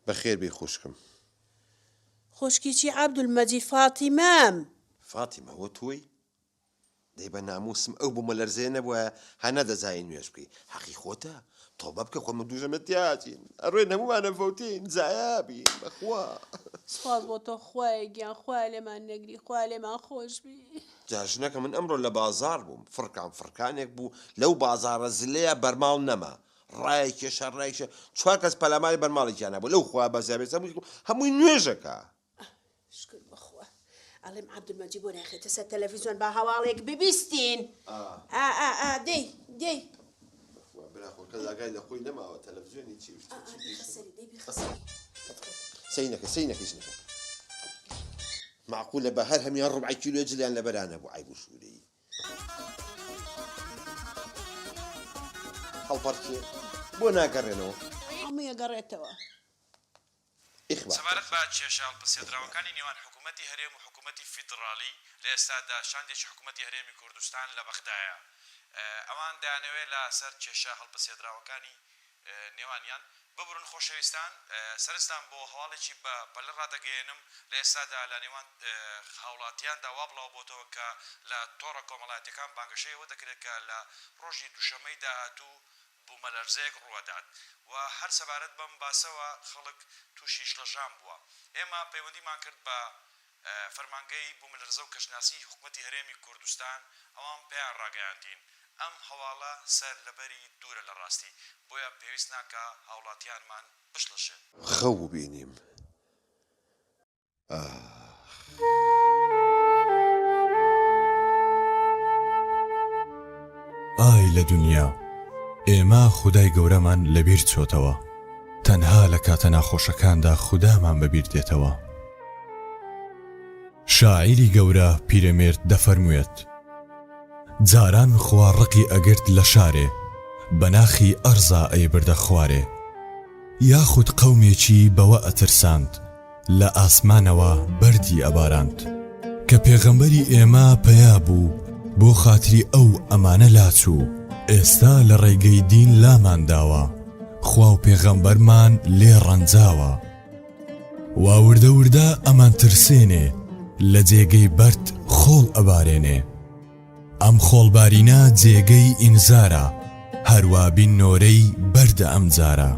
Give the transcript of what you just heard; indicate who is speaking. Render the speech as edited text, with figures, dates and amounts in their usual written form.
Speaker 1: بەخێر بێی خوشکم.
Speaker 2: خوشکی چی عەبدولمەجید فاتیمەم.
Speaker 1: فاتیمە هۆ تۆی؟ دەی بە ناموسم ئەو بومەلەرزەیە نەبوایە هە نەدەزانی نوێژ بکەی حەقی خۆتە تۆبە بکە خۆ من دوو ژەمە تیاچین ئەڕۆین هەموومان ئەفەوتین زایا بین بەخوا.
Speaker 2: سوپاس بۆ تۆ خوایە گیان خوایە لێمان نەگری خوایە لێمان خۆش بی.
Speaker 1: جا ژنەکە من ئەمڕۆ لە بازاڕ بووم فڕکان فڕکانێک بوو لەو بازاڕە زلەیا بەرماڵ نەما ڕایکێشا ڕایکشا چوار کەس پەلاماری بەرماڵێکیان هەبوو لەو خوا بەزیا بێت هەمووی نوێژەکە.
Speaker 2: شکر بەخوا ئەڵێم عەبدولمەجید بۆ ناخێتە سەر تەلەفیزیۆن با هەواڵێک ببیستین ئا ئا ئا دەی دەی
Speaker 1: برا خۆ کەس ئاگای لە خۆی نەماوە تەلەفزیۆنی چی و شتی چی
Speaker 2: بیخە سەری دەی بیخە سەری
Speaker 1: سەی نەکە سەی نەکە هیچ نەکە معقولە بە هەر هەمیان ڕبعی کیلۆ جلیان لەبەرا نەبوو عەیب و شوورەیی هەڵپەڕکێ بۆ ناگەڕێنەوە
Speaker 2: هەمووی ئەگەڕێتەوە
Speaker 3: سەبارەت بە کێشە هەڵپەسێردراوەکانی نێوان حکوومەتی هەرێم و حکوومەتی فیدڕاڵی، لە ئێستادا شاندێکی حکوومەتی هەرێمی کوردستان لە بەغدایە. ئەوان دەیانەوێت لە سەر کێشە هەڵپەسێردراوەکانی نێوانیان. ببورن خۆشەویستان، سەرنجتان بۆ هەواڵێکی بە پەلە ڕادەگەیەنم، لە ئێستادا لە نێوان هاوڵاتیاندا وا بڵاوبۆتەوە کە لە تۆڕە کۆمەڵایەتیەکان بانگەشەی ئەوە دەکرێت کە لە ڕۆژی دووشەممەی داهاتوو بوومەلەرزەیەک ڕووئەدات و هەر سەبارەت بەم باسەوە خەڵک تووشی شڵەژان بووە. ئێمە پەیوەندیمان کرد بە فەرمانگەی بوومەلەرزە و کەشناسیی حکومەتی هەرێمی کوردستان، ئەوان پێیان ڕاگەیاندین ئەم هەواڵە سەر لەبەری دوورە لە ڕاستی، بۆیە پێویست ناکا هاوڵاتیانمان بشڵەژێن.
Speaker 1: خەو بینیم ئاخ.
Speaker 4: ئای لە دونیا ئێمە خودای گەورەمان لەبیر چۆتەوە تەنها لە کاتە ناخۆشەکاندا خودامان بەبیر دێتەوە شاعیری گەورە پیرەمێرد دەفەرموێت جاران خوا ڕقی ئەگرت لە شارێ بە ناخی ئەرزا ئەیبردە خوارێ یاخود قەومێکی بەوە ئەترساند لە ئاسمانەوە بەردی ئەباراند. کە پێغەمبەری ئێمە پەیا بوو بۆ خاتری ئەو ئەمانە لاچوو ئێستا لە ڕێگەی دین لامان داوە خوا و پێغەمبەرمان لێ ڕەنجاوە وا وردە وردە ئەمان ترسێنێ لە جێگەی بەرد خۆڵ ئەبارێنێ ئەم خۆڵبارینە جێگەی ئینزارە هەروا بین نۆرەی بەردە ئەمجارە.